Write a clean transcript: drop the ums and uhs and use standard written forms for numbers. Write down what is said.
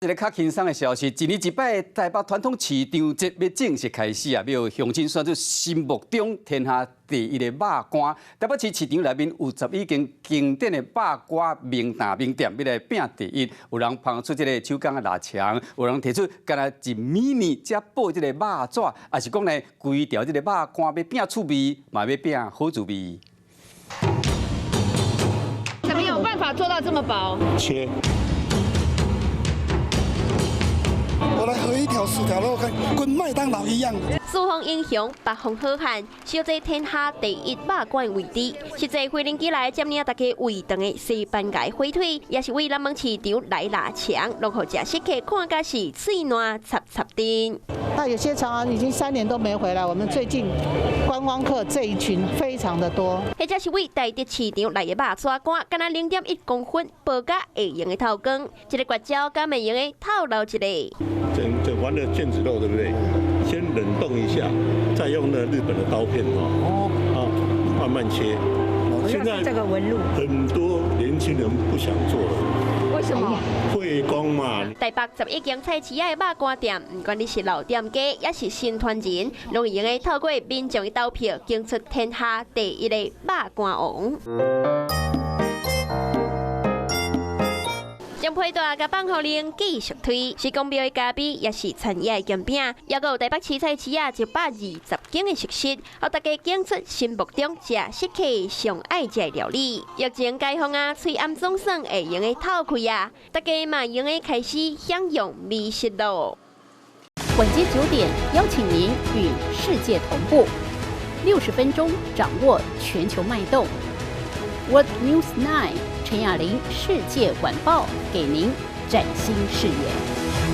一个較輕鬆的消息，一年一擺台北傳統市場節欲正式開始啊！欲鄉親選出心目中天下第一的肉乾。台北市市場內面有11間經典的肉乾名店名店，欲來拚第一。有人拋出這个手工的臘腸，有人提出干焦一暝暝才報這个肉紙，抑是講呢，規條這个肉乾欲拚趣味，嘛欲拚好滋味。怎麼有辦法做到這麼薄？切。我來合一條薯條肉，跟麥當勞一樣。四方英雄，八方好漢，相爭天下第一肉乾位置。實際飛輪機來佔領大家胃腸的西班牙火腿，也是為南門市場來臘腸，攏予食食客看甲是喙瀾插插甜。那有些常常已經3年都沒回來，我們最近觀光客這一群非常的多。彼隻是為台北市場來的肉紙乾，干焦0.1公分，薄甲會用的透光，這个絕招敢會用得透露一下。整整完的腱子肉，對不對？先冷凍一下，再用那日本的刀片哦，啊，慢慢切。現在這個紋路，很多年輕人不想做了。為什麼？費工嘛。台北11間菜市仔的肉乾店，毋管你是老店家，抑是新傳人，攏會用得透過民眾的投票，競出天下第一的肉乾王。將皮帶共放予冷繼續推，是公廟的咖啡，抑是田野的鹹餅，抑閣有台北市菜市仔120間的熟食，予大家揀出心目中食食客上愛食的料理。疫情解封啊，喙罨總算會用得透氣啊，大家嘛用得開始享用美食囉。晚間9點，邀請您與世界同步，60分鐘掌握全球脈動。World News 9 陳雅玲世界晚報，給您嶄新視野。